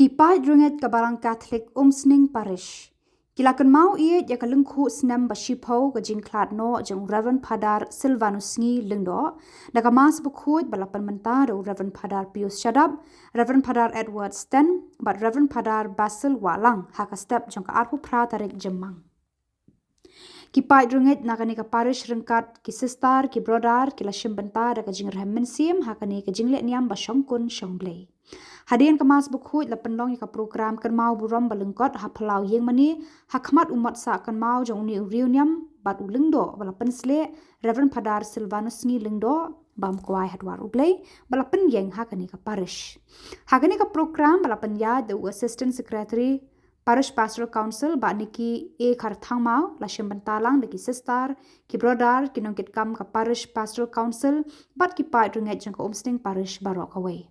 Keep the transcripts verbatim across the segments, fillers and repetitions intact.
Ki paid rngeit ka Balang Catholic Umsning Parish ki la kynmaw ïeit ïa ka lyngkhuh snem ba shiphew ka jingkhlad noh jong u Reverend Phadar Silvanus Sngi Lyngdoh da ka Mass bakhuid ba la pynmynta da u Reverend Phadar Pius Shadap, Reverend Phadar Edward Sten bad Reverend Phadar Basil Wahlang ha ka step jong ka arphew phra tarik Jymmang. Ki paid rngeit na kane ka parish ryngkat ki sister, ki brother ki la shim bynta da ka jingrhem mynsiem ha kane ka jingleh niam ba shongkun shongblei. Hadien ka Mass bakhuid la pynlong ïa ka program kynmaw burom ba lyngkot ha phyllaw ïing mane ha khmat u mot sah kynmaw jong une u riewniam bad u lyngdoh ba la pynsleh, Reverend Phadar Silvanus Sngi Lyngdoh, bam kwai ha dwar U Blei, ba la pynïeng ha kane ka parish. Ha kane ka program ba la pynïaid da u Assistant Secretary Parish Pastoral Council, Bah Nicky A Kharthangmaw, la shim bynta lang da ki sister, ki brother, ki nongkitkam ka Parish Pastoral Council bad ki paid rngeit jong ka Umsning Parish baroh kawei.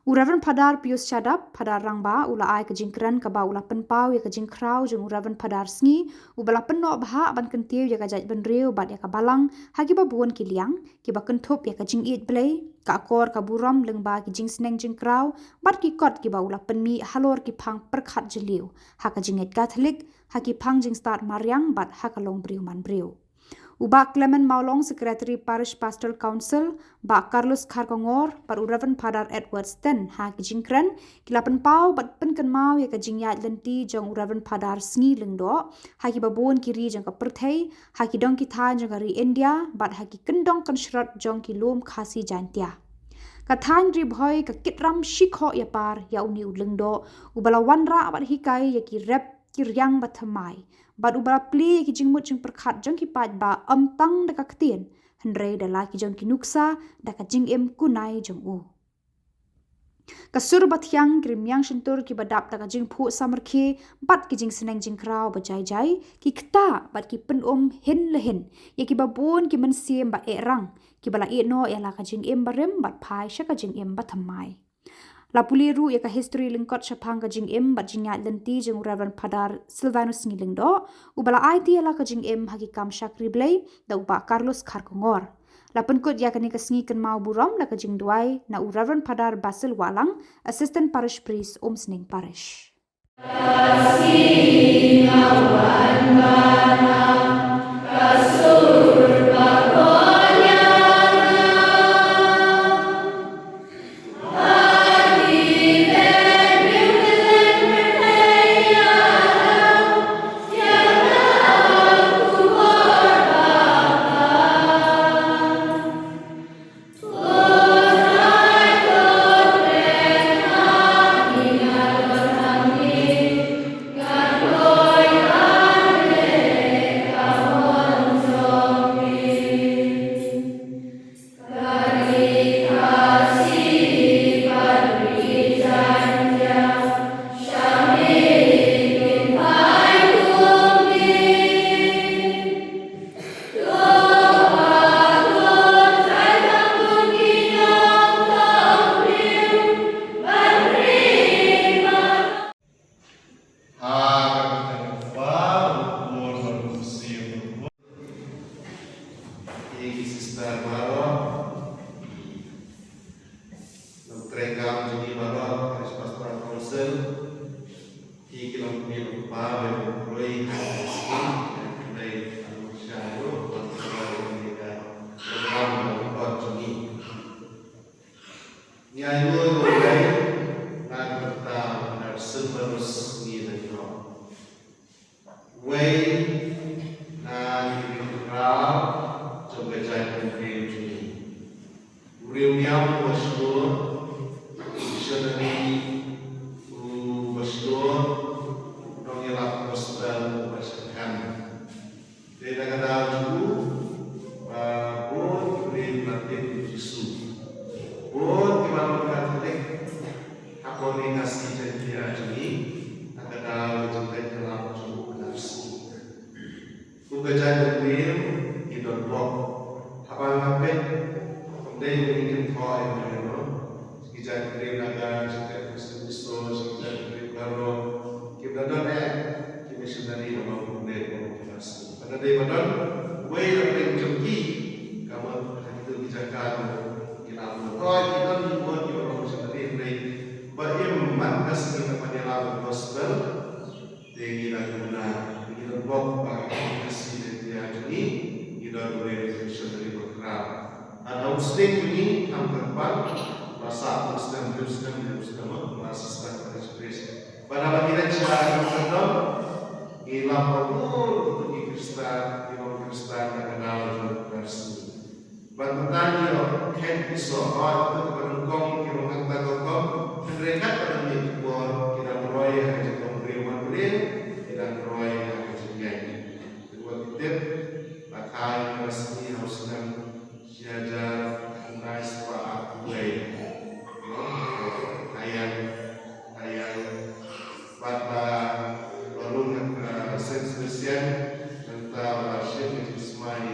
U Reverend Phadar Pius Shadap, Phadar Rangbah, u la ai ka jingkren kaba u la pynpaw ïa ka jingkhraw jong u Reverend Phadar Sngi, uba la pynnoh bha ban kyntiew ïa ka jaitbynriew bad ïa ka balang ha kiba bun ki liang, kiba kynthup ïa ka jingïeit Blei, ka akor ka burom lyngba ki jingsneng jingkraw bad ki kot kiba u la pynmih halor ki phang pyrkhat jylliew ha ka jingngeit Katholik, ha ki phang jingstad mariang bad ha ka longbriew manbriew. U Bah Clement Mawlong, Secretary Parish Pastoral Council, Bah Carlos Kharkongor bad u Reverend Phadar Edward Sten ha ki jingkren ki la pynpaw bad pynkynmaw ïa ka jingïaid lynti jong u Reverend Phadar Sngi Lyngdoh ha kiba bun ki ri jong ka pyrthei, ha ki dong ki thaiñ jong ka ri India bad ha ki kyndong kynshrot jong ki lum Khasi Jaintia. Ka thaiñ Ri Bhoi ka kit ram shikhoh ïapar ïa une u lyngdoh uba la wanrah bad hikai ïa ki rep ki riang ba thymmai bad uba la plie ïa ki jingmut jingpyrkhat jong ki paidbah ym tang da ka ktien hynrei da la ki jong ki nuksa, da ka jingim kunai jong u. Ka sur ba thiang, ki rmiang shyntur kiba dap da ka jingphuh samrkhie bad ki jingsneng jingkraw ba jai jai ki ktah bad ki pynum hin la hin ïa kiba bun ki mynsiem ba eh rang kiba la ïehnoh ïa la ka jingim barim bad phai sha ka jingim ba thymmai. La pule ruh ïa ka history lyngkot shaphang ka jingim bad jingïaid lynti jong u Reverend Phadar Silvanus Sngi Lyngdoh, uba la aiti ïa la ka jingim ha ki kam shakri Blei, da u Bah Carlos Kharkongor. La pynkut ïa kane ka sngi kynmaw burom da ka jingduwai na u Reverend Phadar Basil Wahlang, Assistant Parish Priest, Umsning Parish. Ha ka kyrteng u Kpa, u Khun bad u Mynsiem Bakhuid. Ïa ki sister baroh, nongtrei kam jong ngi baroh, Parish Pastoral Council, ïa ki longkmie longkpa, bad u kloi, ïa ki lei, ïa ki lei, ïa ki lei, ïa ki lei, ïa ki lei. Ngi ainguh ïa U Blei na ka bynta u Phadar Silvanus Sngi Lyngdoh. Uwei na ki riewkhraw jong ka jaitbynriew jong ngi. U riewniam uba shlur, u missionary uba shlur, u nongïalap gospel uba shyrkhei. Dei na ka daw jong u ba bun ki briew ki la tip ïa u Jisu. Bun ki wan Katholik hapoh ne Khasi Jaintia jong ngi na ka daw jong ka jingïalap jong u Phadar Sngi. Kum ka jaitbynriew ngi donkam haba nga peit, ym dei ba ngi kynthoh ïa u, ki jaitbynriew Naga, ki jaitbynriew Mizo, ki jaitbynriew Garo, kim da don eh ki missionary ba long kumne ba long kumne. Ka dei ba don uwei na pdeng jong ki, ka mut ha kito ki jaka ba ngi la mut. Hooid, ki don, ki don kiba long missionary, hynrei ba im Snem, snem, snem, snem, ma shisha ka Jisu Khrist. Bad haba ngi leit sha ka Kordom, ngi lap ba bun kito ki Khristan, ki long Khristan na ka daw jong ka Kordom. Bad mynta ngi ïoh khein ki soh, hooid, kito kiba nyngkong ki long hangta ka Kordom, hynrei katba dang miet ki por, ki dang roi ha ka jingkordor manbynriew, ki dang roi ha ka jingngeit. Te wat ki tip, la kha ïa ka sngi ha u snem shi hajar khyndai spah arphew wei. Noh, Khaïan, Khaïan. Bad la, la rung ha ka Saint Sebastian, nangta la shim ka jingsmai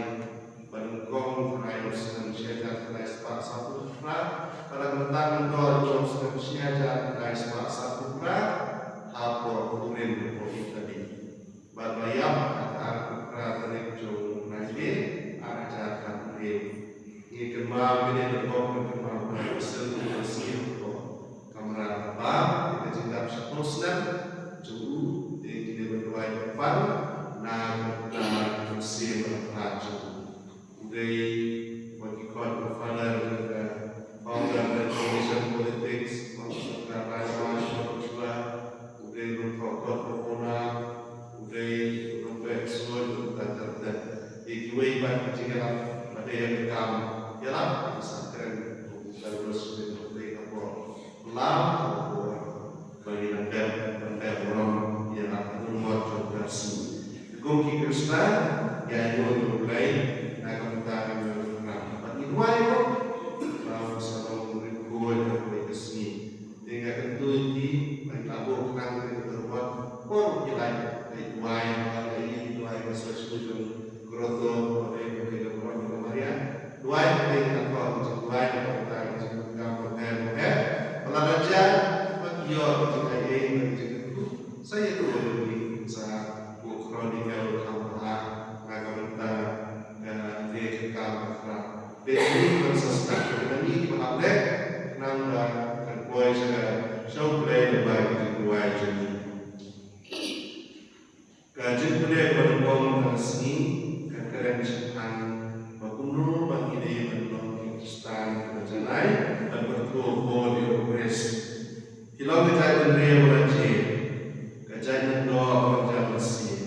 ba nyngkong ha u snem shi hajar khyndai spah sawphew phra, bad la kyntang myntoi ha u snem shi hajar khyndai spah sawphew phra, hapoh Turin, hapoh Italy. Bad la ïap ha ka arphew phra tarik jong u bnai May, ar hajar arphew wei. Ngi kynmaw ïa kine, ngi kynmaw ïa kine, ka mrad kaba, ka jingdap shiphew snem jong u, te ngi dei ban duwai kyrpang na ka bynta ka mynsiem bad ka jong u. U dei, wat ki khot, u father jong ka, founder jong ka Mission Politics, u dei ruh u khot, u owner, u dei u nongpeit suiñ, u dei u doctor. Te kiwei pat ki jingïalap, ba dei ïa ka kam ïalap, ki sa kren, u dei u dei ka por. Lam ka por. Ba ngi dang dep, dang dep burom ïa ka jingmut jong ka sngi. Te kum ki Khristan, ïa ïoh ïa U Blei na ka bynta ka jingïalam. Bad ngi duwai ruh ba u sa long u rit khuid ha kawei ka sngi. Te nga kyntu ïa phi ba ngi la buh khnang ïa ka jingmut, por ki lai, ngi duwai, ngi duwai ka sa shu jong Grotto, ba dei ka dei ka burom jong ka Maria. Duwai ka dei ka thong jong duwai ka bynta ka jingkam ka pher ka pher. Ba lada jia ba ki ïoh ka jingaiei bad ka jingkyrkhu, sa ïathuh ïa ngi, sa buh chronicle kham bha na ka bynta ka dei ka kam ka khraw. Dei ngi ban sa sdang, dei ngi kiba hap leh, khnang ba kan poi sha ka, sha U Blei lyngba ka jingduwai jong ngi. Ka jingpynlong ba nyngkong ka sngi ka kren shaphang ba kumno ba ngi dei ban long ki Khristan kiba janai ban pyrthuh bor ïa U Khrist. Ki long ka jaitbynriew ba la jied, ka jait lyngdoh ba la jia mynsiem.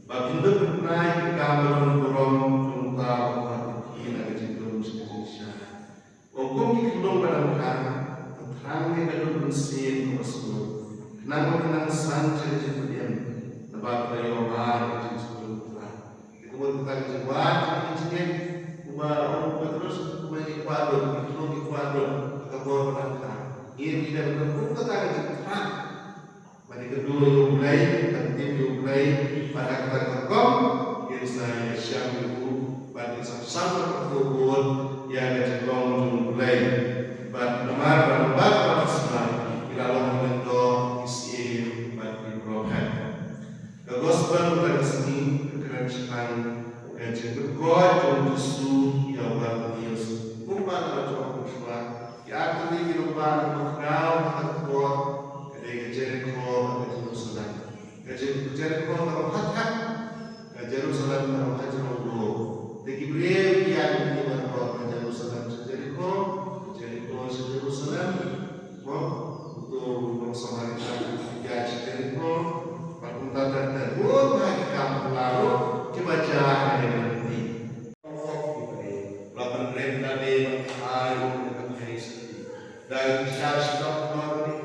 Ba phin lut pynphna ïa ki kam ba don burom jong uta uba khot ïa phi na ka jingdum sha ka jingshai. Kum ki khyllung ba dang kha, to thrang ïa ka dur mynsiem kaba sngewbha, khnang ba phin nang san sha ka jingpynim, naba phin ïoh ban ïa ka jingsngewbha. Te kumta ka jingwad jong ka jingngeit, kumba ong u Petros, kumba ngi kwah dur, ki khyllung ki kwah dur ha ka bor ba dang kha. Ngin ïa dei ban dur kumta ka jingthrang. Bad ïa ka dur ïa U Blei, bad tip ïa U Blei, bad ha kata ka rukom, ngin sa ïashem ïa u, bad ngin sa sam bad pyrkhat ïa ka jinglong jong U Blei. Bad namar ba namar ba sma, ki la long ki lyngdoh, ki syiem, bad ki prophet. Ka gospel kata ka sngi, ka kren shaphang ka jingpynkoit jong u Jisu ïa u Bartimeus. Kumba la ong shuwa, ki artylli ki nongwan ba khraw ha ka por, ka dei ka Jerikho bad ka Jerusalem. Ka Jer-, ka Jerikho ka long ha thak, ka Jerusalem ka long ha jrong dor. Te ki briew ki ïaid ïa ki baroh, ka Jerusalem sha Jerikho, ka Jerikho sha Jerusalem. Mo, uto u nong Samaritan u ïaid sha Jerikho, bad kumta ter ter. Bun bah ki kam phylla ruh kiba jia ha kane ka lynti. La pynrem da dei ban phai ïa ka pyrthei sati. Da ka jingshah shitom kynmaw ïa ka dei.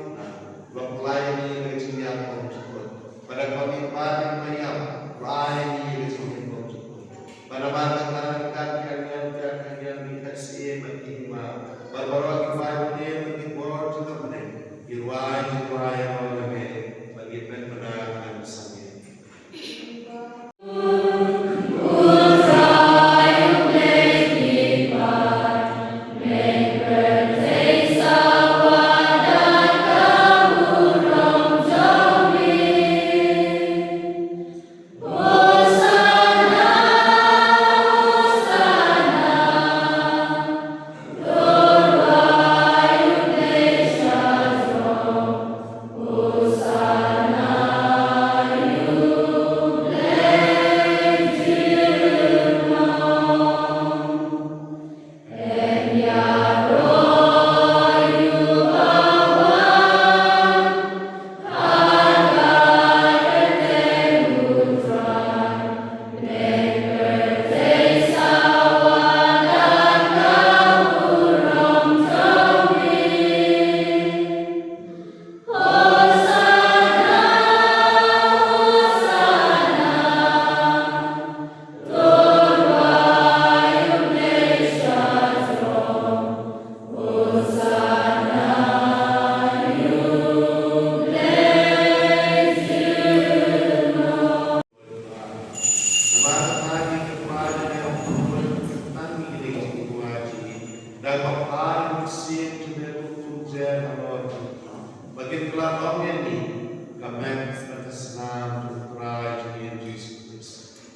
La pynlait ïa ka jingïap bymjukut. Bad da kaba mih ban ïa ka jingïap, la ai ïa ka jingïap bymjukut. Bad namar kata ka kat ka ngian, ka kat ka ngian, ka kat syiem bad ki hima. Bad baroh ki bai bneng bad ki bor jong ka bneng. Ki rwai, ki rwai ïa ka lame. Bad ki pynbna ka sangeh. Ka la ong ïa ngi ka met bad ka snam jong U Trai jong ngi U Jisu Khrist.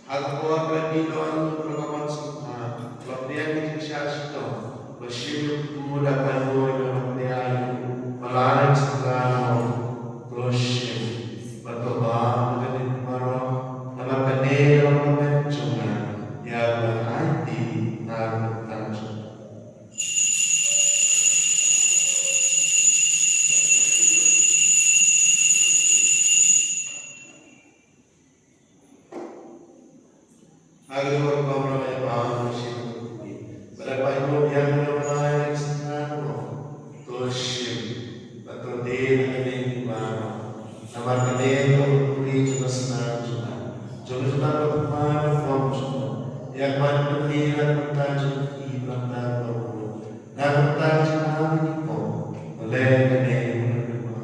Ha ka por ba la dih noh ïa ngi na ka mon sngewbha, la pdiang ïa ka jingshah shitom, la shim ïa u kpu da ka paidbah, la pdiang ïa u, la leit sha ka lawei. To shim bad to bam na ka ding baroh, namar kane ka long ka met jong nga, ïa kaba ngan aiti na ka bynta jong phi. Ha kane ka por, kumno ïa ba ngi shim, bad ïa ba ïoh ïa ka, ïa ka snam, to shim bad to die na ka ding baroh, namar kane ka long ka snam jong nga, jong ka jingpynpaw jong nga, ïa kaba ngi pynpaw na ka bynta jong phi, na ka bynta jong nga, na ka bynta jong nga, ngi pynpaw. Balei kane ka long ka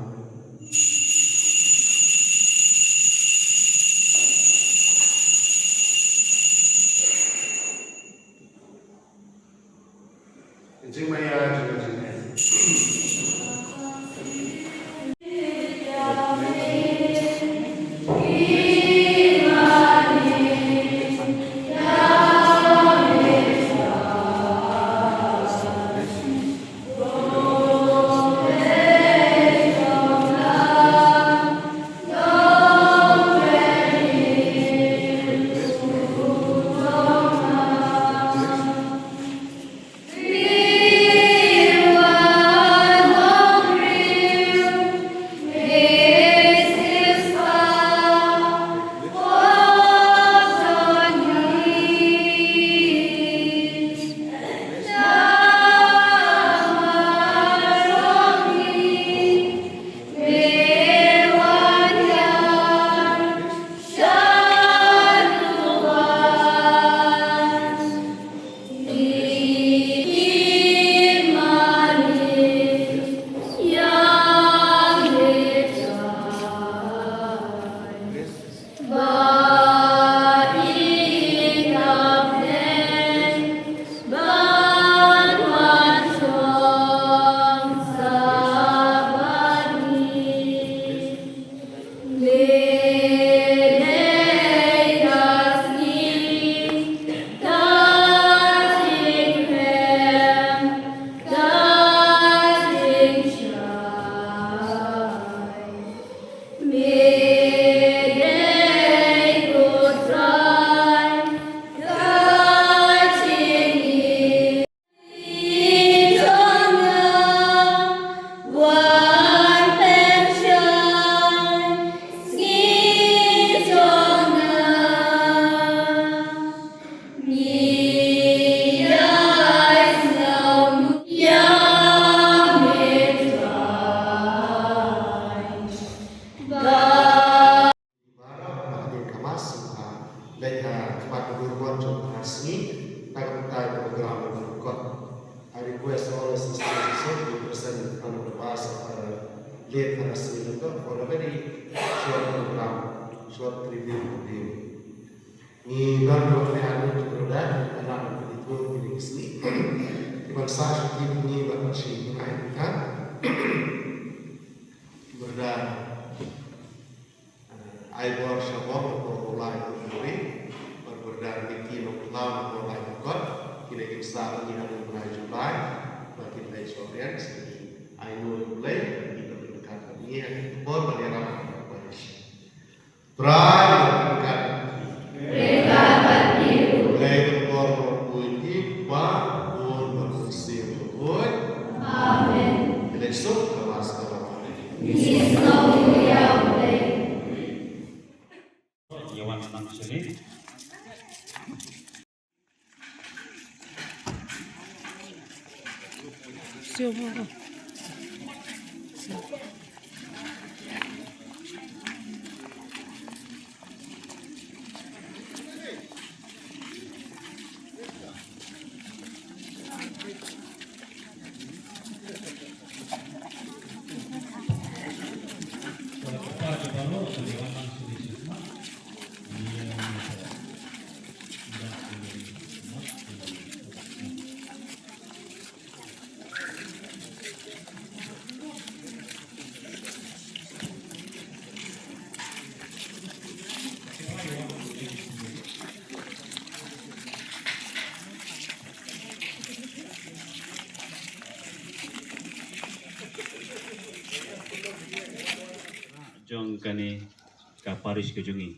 jingmaïa jong ka jingim. Baroh, ba hadien ka Mass ngin leit ha khmat ka burom jong ka sngi, na ka bynta ka program ba la kot. I request all the sisters also to be present in front of the Mass of our late Father Sri Lanka for a very short program, short tribute to him. Ngi don ruh kine arngut ki brother, anak ki brother kine ki sngi. Ki ban sah shuh ki ngi ban shu ai ka. Brother Ai bor sha bor ko lai ko ri, bad bor dar ki ti no ko lai ko kot, ki dei ki sa ni ha u lai July, ba ki dei sorian, ai no u lai, ki dei ki kat ni ha ki bor ba ni ram ba ni. Trai ki kat. Trai ki bor ko ki ba bor ba si ko. Amen. Ki dei sok ka mas ka. Yawan nang sini. jong kane ka parish ka jong i.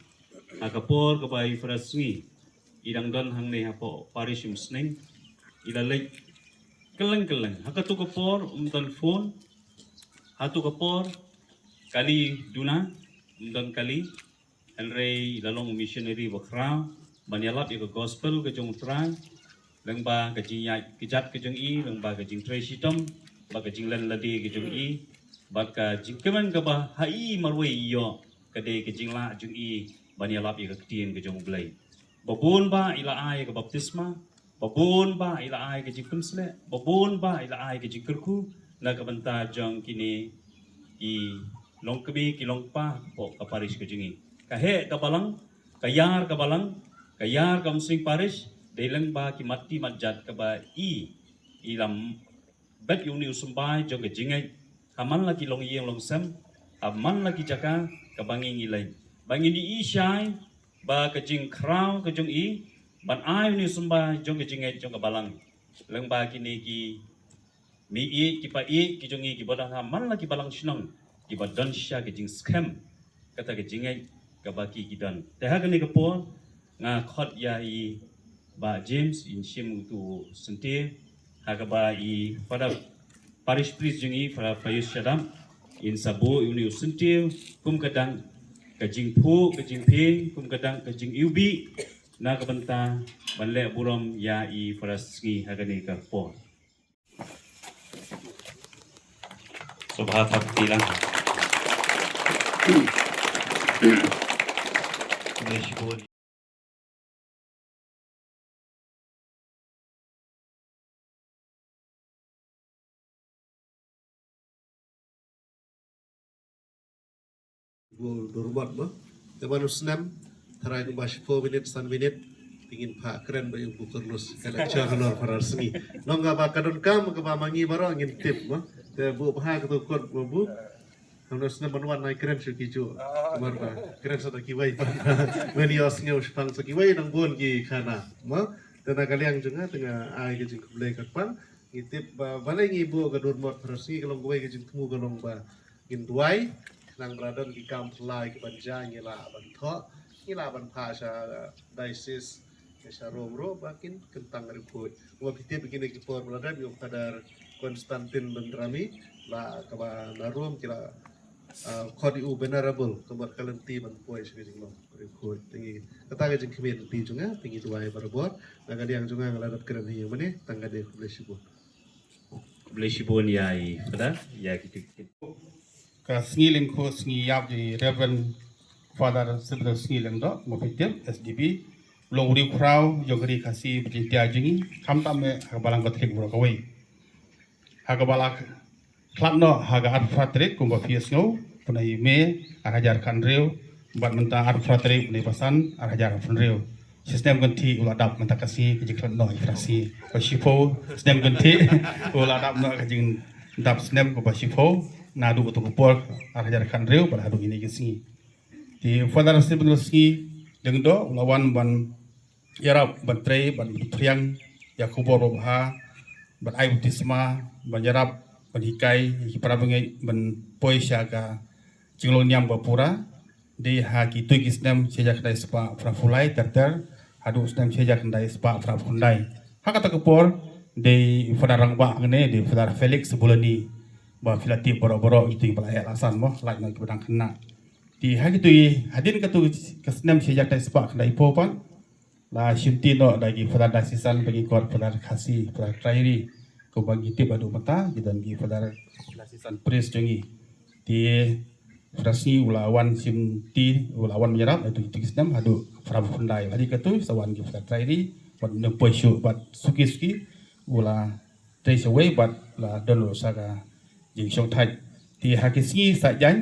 Ha ka por kaba i Father Sngi i dang don hangne hapoh parish Umsning, i la leit kylleng kylleng. Ha katu ka por um don phone, ha tu ka por kali duna, um don kali. Hynrei i la long u missionary ba khraw ban ïalap ïa ka gospel ka jong U Trai, lyngba ka jingïaid kjat ka jong i, lyngba ka jingtrei shitom bad ka jinglen lade ka jong i, bad ka jingkmen kaba ha i marwei i ïoh ka dei ka jinglah jong i ban ïalap ïa ka ktien ka jong U Blei. Ba bun ba i la ai ka baptisma, ba bun ba i la ai ka jingpynsleh, ba bun ba i la ai ka jingkyrkhu na ka bynta jong kine ki longkmie ki longkpa hapoh ka parish ka jong i. Ka heh ka balang, ka ïar ka balang, ka ïar ka Umsning parish, dei lyngba ki mat ti mat jat kaba i, i la bet ïa une u symbai jong ka jingngeit ha man la ki longïing longsem, ha man la ki jaka kaba ngi ngi leit, ba ngin ïohi shai ba ka jingkhraw ka jong i ban ai une u symbai jong ka jingngeit jong ka balang lyngba kine ki mei ïeit ki pa ïeit ki jong i kiba don ha man la ki balang shnong, kiba don sha ka jingskhem kata ka jingngeit kaba ki ki don. Te ha kane ka por nga khot ïa i Bah James in shim utu u syntiew, ha kaba i Father Parish Priest jong i, Father Pius Shadap, in sa buh ïa une u syntiew kum ka dang ka jingphuh ka jingphieng, kum ka dang ka jingiwbih na ka bynta ban leh burom ïa i Father Sngi ha kane ka por. Sngewbha pat kti lang. Bun dur bad ba. Te ban u snem, tharai kumba shiphew minit, san minit, te ngin phah kren ba ïa u Bukarnus, ka lecture halor Father Sngi. Long kaba ka donkam, kaba ma ngi baroh ngin tip ba. Te buh bha kato kot ba buh. Halor snem ban wan nai kren sha kijuh. Namar ba kren sa da kiwei ba. Wen ïa u sngew shaphang sa kiwei nang bun ki khana. Ba. Te na ka liang jong nga, te nga ai ka jingkhublei kyrpang. Ngi tip ba balei ngi buh ka dur mot Father Sngi, ka long kawei ka jingthmu ka long ba ngin duwai, khnang ba la don ki kam phylla ki ban jia ngi lah ban thoh, ngi lah ban phah sha diocese, sha Rome ruh ba kin kyntang riewkhuid. Kumba phi tip kine ki por ba la dep ïa u Father Constantine Bendrami la kaba na Rome ki la, ah, khot ïa u Venerable, ka mut ka lynti ban poi sha ka jinglong riewkhuid. Te ngi kata ka jingkhmih lynti jong nga, te ngi duwai barabor. Na ka liang jong nga nga la dep kren hi ïa mane, tang kane, khublei shibun. Khublei shibun ïa i Father, ïa ki, ki, ki. Ka sngi lyngkhuh sngi ïap jong i Reverend Father Stephen Sngi Lyngdoh, kumba phi tip, S D B, u long u riewkhraw jong ka ri Khasi ba jingtiar jong ngi, khamtam eh ha ka Balang Katholik baroh kawei. Ha kaba la khlad noh ha ka arphew phra tarik kumba phi ïohsngew, bnai May, ar hajar khathynriew, bad mynta arphew phra tarik bnai Basan, ar hajar arphew hynriew. Shi snem kynthih u la dap mynta ka sngi ka jingkhlad noh i Father Sngi. Ka shiphew snem kynthih u la dap noh ka jingdap snem kaba shiphew naduh kato ka por ar hajar khathynriew bad haduh kine ki sngi. Te Father Stephen Sngi Lyngdoh u la wan ban ïarap ban trei ban pynphriang ïa ka khubor babha, ban ai baptisma, ban ïarap ban hikai ïa ki para bangeit ban poi sha ka jinglong niam ba pura. Dei ha kito ki snem shi hajar khyndai spah phra phew lai ter ter haduh snem shi hajar khyndai spah phra phew khyndai. Ha kata ka por dei Father rangbah hangne, dei Father Felix Bulani, ba phi la tip baroh baroh, kito kiba la ïaid la san mo, lait noh kiba dang khynnah. Te ha kito ki, hadien kato ka snem shi hajar khyndai spah khyndaiphew pat la shimti noh da ki Father Diocesan ba ngi khot Father Khasi, Father Trairi, kumba ngi tip haduh mynta ki don ki Father Diocesan Priest jong ngi. Te Father Sngi u la wan shimti, u la wan ïarap ha kito ki snem haduh phra phew khyndai. Hadien kato sa wan ki Father Trairi, bad ym poi shuh bad suki suki u la trei shawei bad la don ruh sa ka jingshongthait. Te ha ki sngi saitjaiñ,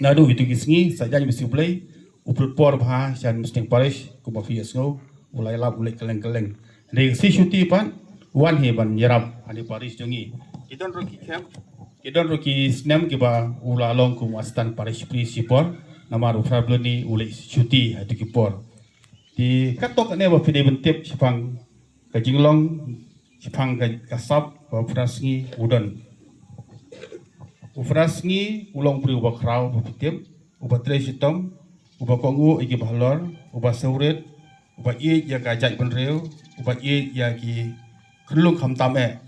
naduh kito ki sngi saitjaiñ, bisi U Blei u pynleit por bha sha Umsning Parish kumba phi ïohsngew, u la ïalap u leit kylleng kylleng. Hynrei ka sngi shuti pat wan hi ban ïarap ha kane ka parish jong ngi. Ki don ruh ki camp, ki don ruh ki snem kiba u la long kum u Assistant Parish Priest shipor, namar u Father Bulani u leit shuti ha kito ki por. Te katto katne ba phi dei ban tip shaphang ka jinglong, shaphang ka, ka sap ba u Father Sngi u don. U Father Sngi u long u briew ba khraw ba phi tip. uba trei shitom, uba kohnguh ïa ki bahalor, uba sawrit, uba ïeit ïa ka jaitbynriew, uba ïeit ïa ki khyllung khamtam eh.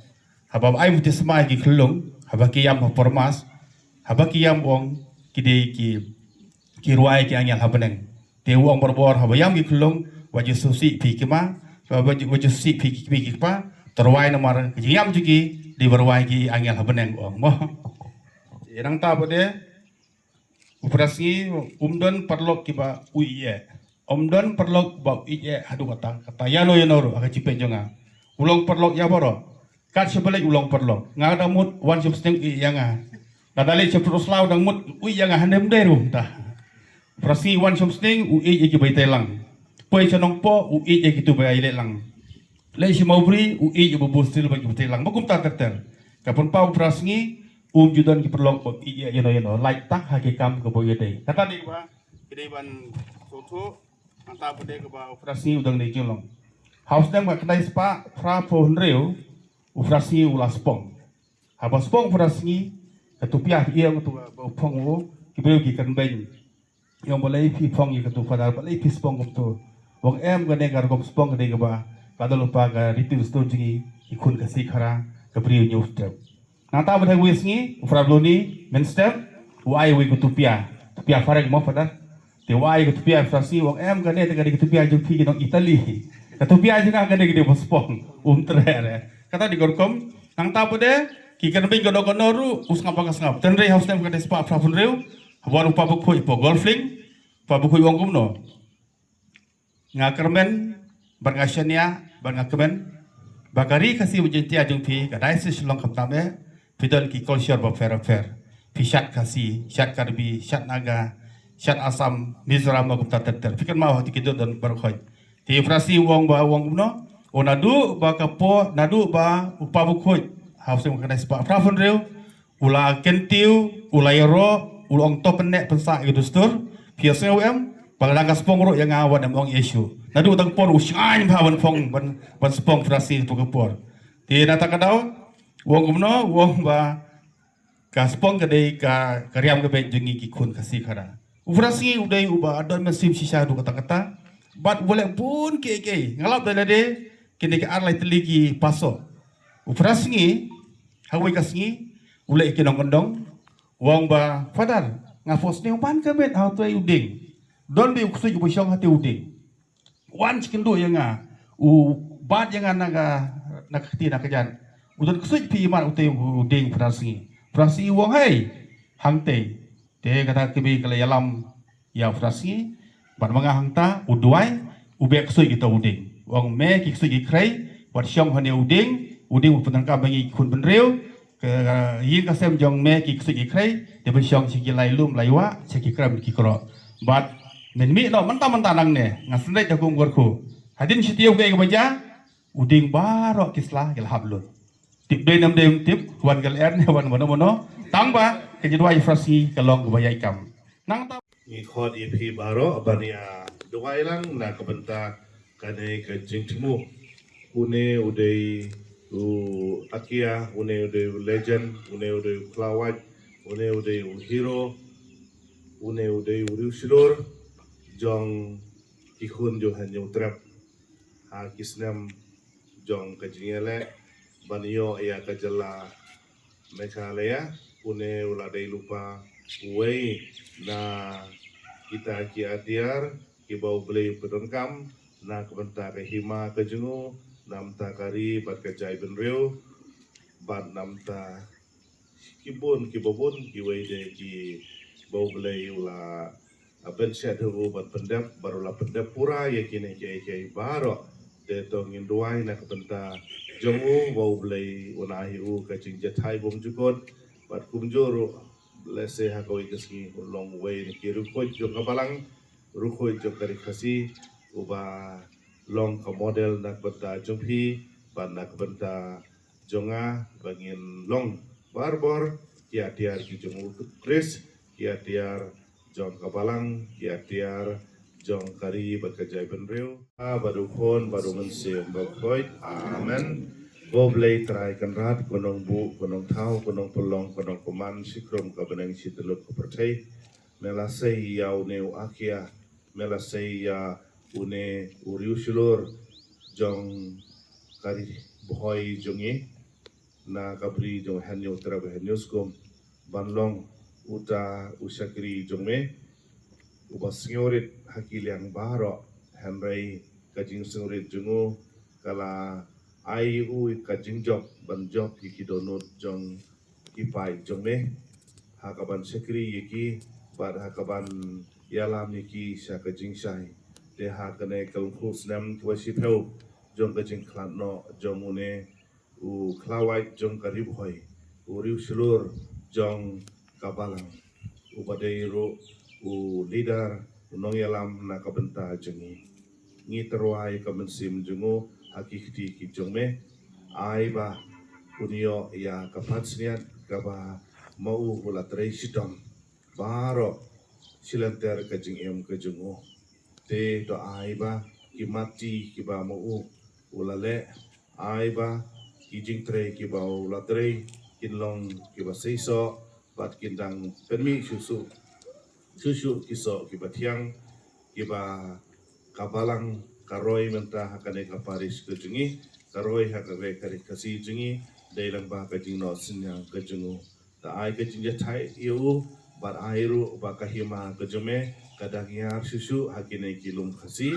Haba ai baptisma ïa ki khyllung, haba ki ïam ha por mass, haba ki ïam, ong, ki dei ki, ki rwai ki angel ha bneng. Te u ong barabor, haba ïam ki khyllung, wat ju sngewsih phi ki kmie, wat ju, wat ju sngewsih phi ki kmie ki kpa, to rwai namar ka jingïam jong ki dei ban rwai ki angel ha bneng, u ong, mo. Te nangta pat de, u Prah Sngi um don paralok kiba u ïeit. Um don paralok ba u ïeit haduh katta katta, ïano ïano ruh ha ka jingpeit jong nga. U long paralok ïa baroh. Kat shaba leit u long paralok. Nga da mut wan shong sting u ïeit ïa nga. Nga da leit sha pyrthei slaw da mut u ïeit ïa nga, hynrei ym dei ruh mynta. U Prah Sngi wan shong sting u ïeit ïa kiba ïeit lang. Poi sha Nongpoh u ïeit ïa kito ba ïaleh lang. Leit sha Mawbri u ïeit ïa ba bun stil bad kiba ïeit lang. Ba kumta ter ter. Ka pynpaw u Prah Sngi um ju don ki paralok ba u ïeit ïano ïano. Lait tang ha ki kam kaba u ïeit. Kata dei kaba ki dei ban sngewthuh. Nangta pat de kaba u Prah Sngi u dang dei jinglong. Ha u snem khatkhyndai spah phraphew hynriew u Prah Sngi u la spong. Haba spong u Prah Sngi, kato pia ki ïa kato ba u phong u, ki briew ki kren beiñ. Ïa ong balei phi phong ïa kato Father, balei phi spong kumto. U ong em kane ka rukom spong ka dei kaba ka don lypa ka riti dustur jong ngi ki khun Khasi Khara, ka briew Hynñiewtrep. Nangta ba dei wei sngi u Father Bluny mynstep u ai wei kato pia, kato pia phareng mo Father. Te u ai kato pia u Prah Sngi u ong em kane te ka dei kato pia jong phi ki nong Italy. Kato pia jong nga kane ka dei ba spong, um treh re. Kata dei ka rukom. Nangta pat de ki kren beiñ kano kano ruh u sngap ba ka sngap. Hynrei ha u snem khatkhyndai spah phraphew hynriew, haba wan u Kpa Bakhuid hapoh Golf Link, u Kpa Bakhuid u ong kumno. Nga kyrmen bad nga shaniah bad nga kmen ba ka Ri Khasi bad Jaiñtia jong phi, ka Diocese Shillong khamtam eh, phi don ki culture bapher bapher. Phi shad Khasi, shad Karbi, shad Naga, shad Assam, Mizoram, ma kumta ter ter. Phi kynmaw ha kito ki dud don baroh khoit. Te u Prah Sngi u ong ba, u ong kumno, u naduh ba ka por, naduh ba u Kpa Bakhuid ha u snem khatkhyndai spah phraphew hynriew, u la kyntiew, u la ïaroh, u la ong to pynneh pynsah ïa ka dustur. Phi ïohsngew em ba lada ka spong ruh ïa nga wat nym ong ïa shuh. Naduh kata ka por u shngaiñ bha ban phong, ban, ban spong u Prah Sngi kato ka por. Te na kata ka daw u ong kumno, u ong ba ka spong ka dei ka, ka riam ka beit jong ngi ki khun Khasi Khara. U Prah Sngi u dei uba don mynsiem shisha haduh katta katta. Bad uba leh bun kiei kiei. Nga lap da lade kine ki ar lai tylli ki paso. U Prah Sngi ha kawei ka sngi u leh ïa ki nongkyndong. U ong ba, Father, nga phohsniew man ka miet ha utei u dieng. Don beit u ksuid uba shong hatei u dieng. Wan sha kynduh ïa nga, u bat ïa nga na ka, na ka kti na ka jan. U don ksuid phi ïa man utei u dieng, Prah Sngi. Prah Sngi u ong, hei, hangtei. Te kata ka kmie ka la ïalam ïa u Prah Sngi. Bad ma nga hangta u duwai, u beh ksuid ïa uta u dieng. U ong, me ki ksuid ki khrei, wat shong hangne u dieng, u dieng u pyndonkam ïa ngi ki khun bynriew, ka ïing ka sem jong me ki ksuid ki khrei, te pynshong sha ki lai lum lai wah, sha ki krem ki kroh. Bad men mih noh mynta mynta nangne, nga sngewbha da kum kyrkhu. Hadien shi taïew kaei kaba jia, u dieng baroh ki sla ki la hap lut. Tip dei ne ym dei ym tip, wan ka lyer ne wan mano mano. Tang ba ka jingduwai u Prah Sngi ka long kaba ïaid kam. Nangta ngi khot ïa phi baroh ban ïa duwai lang na ka bynta kane ka jingthmu. Une u dei u akia, une u dei u legend, une u dei u khlawait, une u dei u hero, une u dei u riewshlur jong ki khun jong Hynñiewtrep ha ki snem jong ka jingïaleh ban ïoh ïa ka jylla Meghalaya. Une u la dei lypa uwei na kita ki atiar kiba U Blei u pyndonkam na ka bynta ka hima ka jong u, na bynta ka ri bad ka jaitbynriew, bad na bynta ki bun kiba bun kiwei de kiba U Blei u la, ah, pynshet ha u bad pyndep, bad u la pyndep pura ïa kine kiei kiei baroh. Te to ngin duwai na ka bynta jong u ba U Blei un ai ha u ka jingjahthait bymjukut, bad kumjuh ruh lehse ha kawei ka sngi un long uwei na ki riewkhuid jong ka balang, riewkhuid jong ka ri Khasi, uba long ka model na ka bynta jong phi bad na ka bynta jong nga, ba ngin long barabor ki atiar ki jong U Khrist, ki atiar jong ka balang, ki atiar jong ka ri bad ka jaitbynriew. Bad U Khun bad U Mynsiem Bakhuid. Amen. Ko Blei Trai Kynrad, ko Nongbuh, ko Nongthaw, ko Nongpynlong, ko Nongpynman shikrum ka bneng shi tylli ka pyrthei. Me la sei ïa une u Akia, me la sei ïa une u riewshlur jong ka ri Bhoi jong ngi, na ka bri jong Hynñiewtrep Hynñiewskum, ban long uta u shakri jong me uba sngewrit ha ki liang baroh, hynrei ka jingsngewrit jong u ka la ai u ka jingjop ban jop ïa ki dohnud jong ki paid jong me, ha kaban shakri ïa ki, bad ha kaban ïalam ïa ki sha ka jingshai. Te ha kane ka lyngkhuh snem kaba shiphew jong ka jingkhlad noh jong une u khlawait jong ka Ri Bhoi, u riewshlur jong ka balang, uba dei ruh u leader, u nongïalam na ka bynta jong ngi, ngi tyrwa ïa ka mynsiem jong u ha ki kti ki jong me. Ai ba un ïoh ïa ka pansngiat kaba ma u u la trei shitom baroh shilynter ka jingim ka jong u. Te to ai ba ki matti kiba ma u u la leh, ai ba ki jingtrei kiba u la trei kin long kiba seisoh, bad kin dang pynmih shuh shuh, shuh shuh ki soh kiba thiang, kiba ka balang ka roi mynta ha kane ka parish ka jong ngi, ka roi ha kane ka ri Khasi jong ngi, dei lang ba ka jingnoh synñiang ka jong u. Ta ai ka jingjahthait ïa u, bad ai ruh ba ka hima ka jong me ka dang ïar shuh shuh ha kine ki lum Khasi,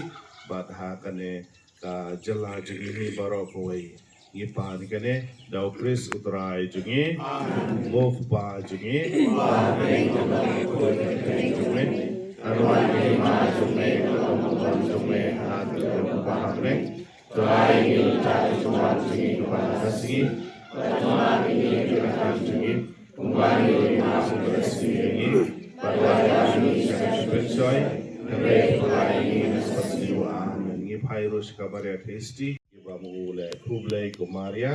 bad ha kane ka jylla jong ngi hi baroh kawei. Ngi pan kane da u Khrist u Trai jong ngi. Amen. Ko Kpa jong ngi. Amen. Ka roi ka hima jong me, ka long ka burom jong me, ha ka jong u Kpa ha bneng. Trai ngi ta jong ngi kaba ha ka sngi. Trai ngi ki rakam jong ngi. Kumba ngi ïa ki ma jong ngi. Trai ngi sha ka jingpynshoi. Trai ngi sha ka jingpynshoi. Amen. Ngi phai ruh sha ka Maria Theisotti. Kiba ma u leh khublei ko Maria.